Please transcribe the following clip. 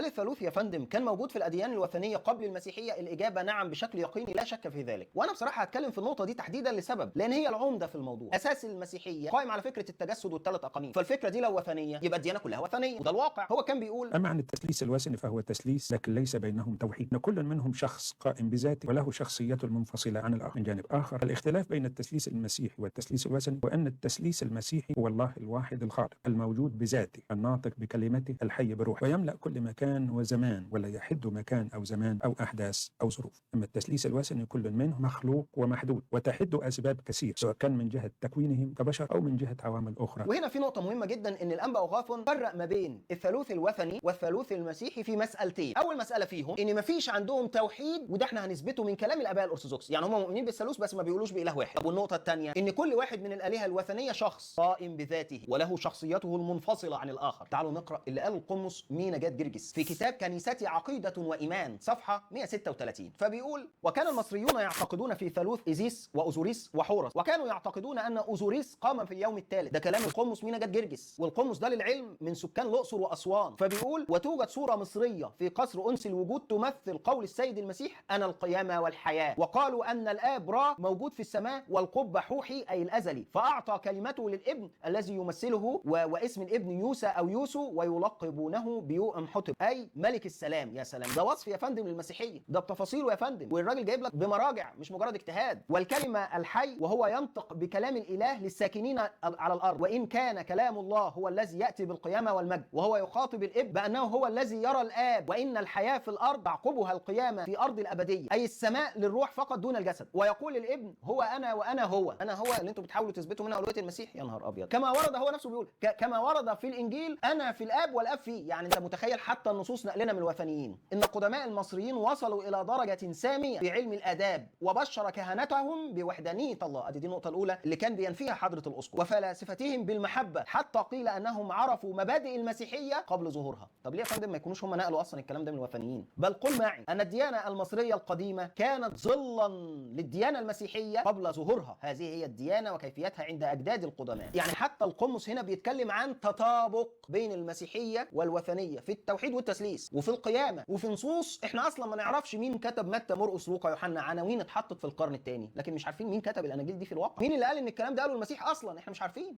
هل الثالوث يا فندم كان موجود في الاديان الوثنية قبل المسيحية؟ الاجابة نعم بشكل يقيني، لا شك في ذلك. وانا بصراحة هتكلم في النقطة دي تحديدا لسبب، لان هي العمدة في الموضوع. اساس المسيحية قائم على فكرة التجسد والثلاث اقانيم، فالفكرة دي لو وثنية يبقى الديانة كلها وثنية، وده الواقع. هو كان بيقول: أما عن التثليث الوثني فهو تثليث لكن ليس بينهم توحيد، إن كل منهم شخص قائم بذاته وله شخصيته المنفصلة عن الآخر. من جانب آخر، الاختلاف بين التثليث المسيحي والتثليث الوثني هو أن التثليث المسيحي هو الله الواحد الخالق الموجود بذاته الناطق بكلمته الحي بروحه، ويملأ كل مكان وزمان ولا يحد مكان أو زمان أو أحداث أو ظروف. أما التثليث الوثني كل منه مخلوق ومحدود وتحد أسباب كثيرة، سواء كان من جهة تكوينهم كبشر أو من جهة عوامل أخرى. وهنا في نقطة مهمة جدا، ان الانبا اوغاثون فرق ما بين الثالوث الوثني والثالوث المسيحي في مسألتين. اول مسألة فيهم ان مفيش عندهم توحيد، وده احنا هنثبته من كلام الاباء الارثوذكس، يعني هم مؤمنين بالثالوث بس ما بيقولوش باله واحد. طب والنقطة الثانية ان كل واحد من الالهة الوثنية شخص قائم بذاته وله شخصيته المنفصلة عن الاخر. تعالوا نقرأ اللي قاله القمص مينا جاد جرجس في كتاب كنيستي عقيدة وإيمان صفحة 136، فبيقول: وكان المصريون يعتقدون في ثالوث إيزيس وأوزوريس وحورس، وكانوا يعتقدون أن أوزوريس قام في اليوم الثالث. ده كلام القمص مينا جاد جرجس، والقمص ده للعلم من سكان الأقصر وأسوان. فبيقول: وتوجد صورة مصرية في قصر أنس الوجود تمثل قول السيد المسيح أنا القيامة والحياة، وقالوا أن الآب را موجود في السماء والقبة حوحي أي الأزلي، فأعطى كلمته للابن الذي يمثله واسم الابن يوسى أو يوسو، ويلقبونه بيوءم حتب أي ملك السلام. يا سلام، ده وصف يا فندم للمسيحية، ده بتفاصيله يا فندم، والراجل جايب لك بمراجع مش مجرد اجتهاد. والكلمة الحي وهو ينطق بكلام الإله للساكنين على الأرض، وإن كان كلام الله هو الذي يأتي بالقيامة والمجد، وهو يخاطب الاب بأنه هو الذي يرى الآب، وإن الحياة في الأرض تعقبها القيامة في أرض الأبدية، أي السماء للروح فقط دون الجسد. ويقول الابن هو أنا وأنا هو، أنا هو اللي انتم بتحاولوا تثبتوا منها ألوهية المسيح. يا نهار أبيض. كما ورد هو نفسه بيقول كما ورد في الإنجيل أنا في الآب والآب فيه. يعني أنت متخيل حتى النصوص نقلنا من الوثنيين. إن قدماء المصريين وصلوا إلى درجة سامية في علم الآداب وبشر كهنتهم بوحدانية الله. أدي دي النقطة الأولى اللي كان بينفيها حضرة الأسقف. وفلاسفتهم بالمحبة، حتى قيل أنهم عرفوا مبادئ المسيحية قبل ظهورها. طب ليه يا فندم ما يكونوش هم نقلوا أصلا الكلام ده من الوثنيين؟ بل قل معي أن الديانة المصرية القديمة كانت ظلا للديانة المسيحية قبل ظهورها. هذه هي الديانة وكيفيتها عند أجداد القدماء. يعني حتى القمص هنا بيتكلم عن تطابق بين المسيحية والوثنية في التوحيد والتثليث وفي القيامة وفي نصوص احنا اصلا ما نعرفش مين كتب متى مرقس لوقا يوحنا، عناوين اتحطت في القرن الثاني، لكن مش عارفين مين كتب الاناجيل دي في الواقع. مين اللي قال ان الكلام ده قاله المسيح اصلا؟ احنا مش عارفين.